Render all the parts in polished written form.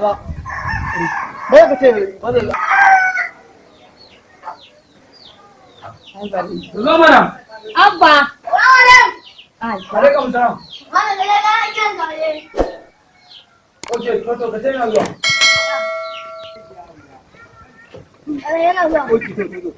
Kaza. Ba ka ce wannan. Zo mana. Abba. Alaikum salam. Okay, to ka ce yana zuwa. Okay, to.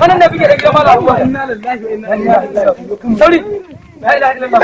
Wannan da bige da gida mala abuwa. Sauri. La ilaha illallah.